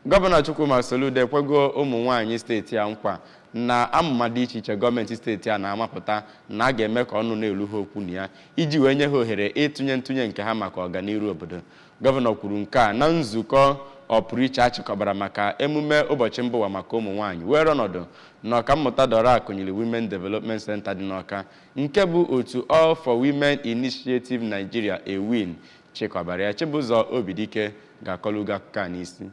Gọvanọ Chukwuma Soludo ekwego ụmụ nwaanyị steeti a nkwa na amụma dị iche iche gọọmenti steeti a na-amapụta na a ga-eme ka ọnụ na-elu ha okwu na ya iji wee nye ha ohere ịtụnye ntụnye nke ha maka ọganiru obodo. Gọvanọ kwuru nke a na nzukọ ọpụrụiche a chịkọbara maka emume ụbọchị mba ụwa maka ụmụ nwaanyị were ọnọdụ na Ọkammụta Dora Akunyili Women Development Center dị n'Ọka, nke bụ otu All for Women Initiative Nigeria, AWIN, chịkọbara ya. Chibụzọ Obidike ga-akọlugo akụkọ a n'isi.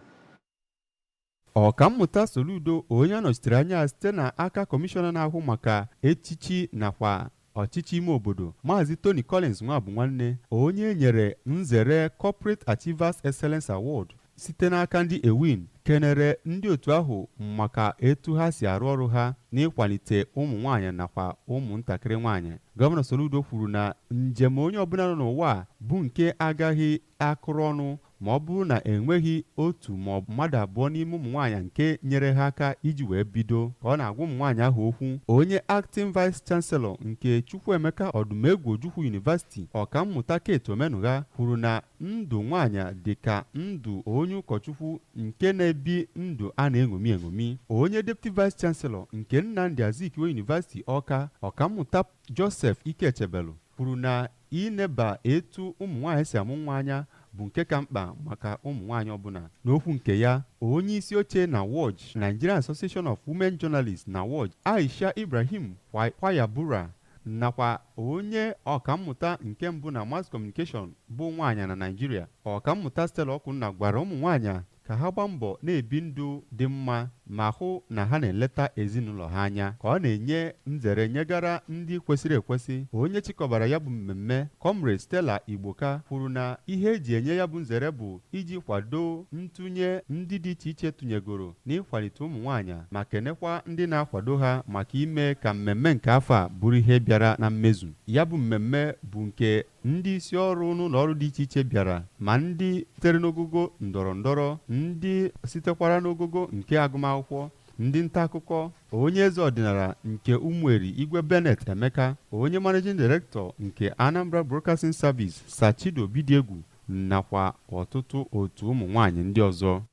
Ọkammụta Soludo, onye a nọchitere anya site n'aka kọmishọna na-ahụ maka echichi nakwa ọchịchị ime obodo, Maazị Tony Collins Nwabunwanne, onye nyere nzere Corporate Achievers Excellence Award site n'aka ndị AWIN, kenere ndị otu ahụ maka etu ha si arụ ọrụ ha n'ịkwalite ụmụ nwaanyị nakwa ụmụntakịrị nwaanyị. Gọvanọ Soludo kwuru na njem onye ọbụla nọ n'ụwa bụ nke agaghị akụrụ ọnụ ma ọ bụrụ na enweghị otu ma ọ bụ mmadụ abụọ n'ime ụmụ nwaanyị nke nyere ha aka iji wee bido. Ka ọ na-agwa ụmụ nwaanyị ahụ okwu, onye acting vice chancellor nke Chukwuemeka Odumegwu Ojukwu University, Ọkammụta Kate Omenugha, kwuru na ndụ nwaanyị dị ka ndụ onye ụkọchukwu nke na-ebi ndụ a na-eṅomi eṅomi. Onye deputy vice chancellor nke Nnamdi Azikiwe University, Ọka, Ọkammụta Joseph Ikechebelu, kwuru na ineba etu ụmụ nwaanyị si amụ nwa anya bụ nke ka mkpa maka ụmụ nwaanyị ọbụla. N'okwu nke ya, onye isi oche na WAJ, Nigerian Association of Women Journalists na WAJ, Aisha Ibrahim Kwayabura, nakwa onye ọkammụta nke mbụ na mass communication bụ nwaanyị na Naịjirịa, Ọkammụta Stella Okunna, gwara ụmụ nwaanyị ka ha gbaa mbọ na-ebi ndụ dị mma ma hụ na ha na-eleta ezinụlọ ha anya. Ka ọ na-enye nzere nyegara ndị kwesịrị ekwesị, onye chịkọbara ya bụ mmemme, Comrade Stella Igboka, kwuru na ihe eji enye ya bụ nzere bụ iji kwado ntụnye ndị dị iche iche tụnyegoro n'ịkwalite ụmụ nwaanyị, ma kenekwa ndị na-akwado ha maka ime ka mmemme nke afọ a bụrụ ihe bịara na mmezu. Ya bụ mmemme bụ nke ndị isi ọrụ n'ụlọ ọrụ dị iche iche bịara, ma ndị sitere n'ogogo ndọrọ ndọrọ, ndị sitekwara n'ogogo nke agụmakwụkwọ, ndị nta akụkọ, onye eze ọdịnala nke Ụmụeri, Igwe Bennett Emeka, onye managing director nke Anambra Broadcasting Service, Sir Chido Obidiegwu, nakwa ọtụtụ otu ụmụ nwaanyị ndị ọzọ.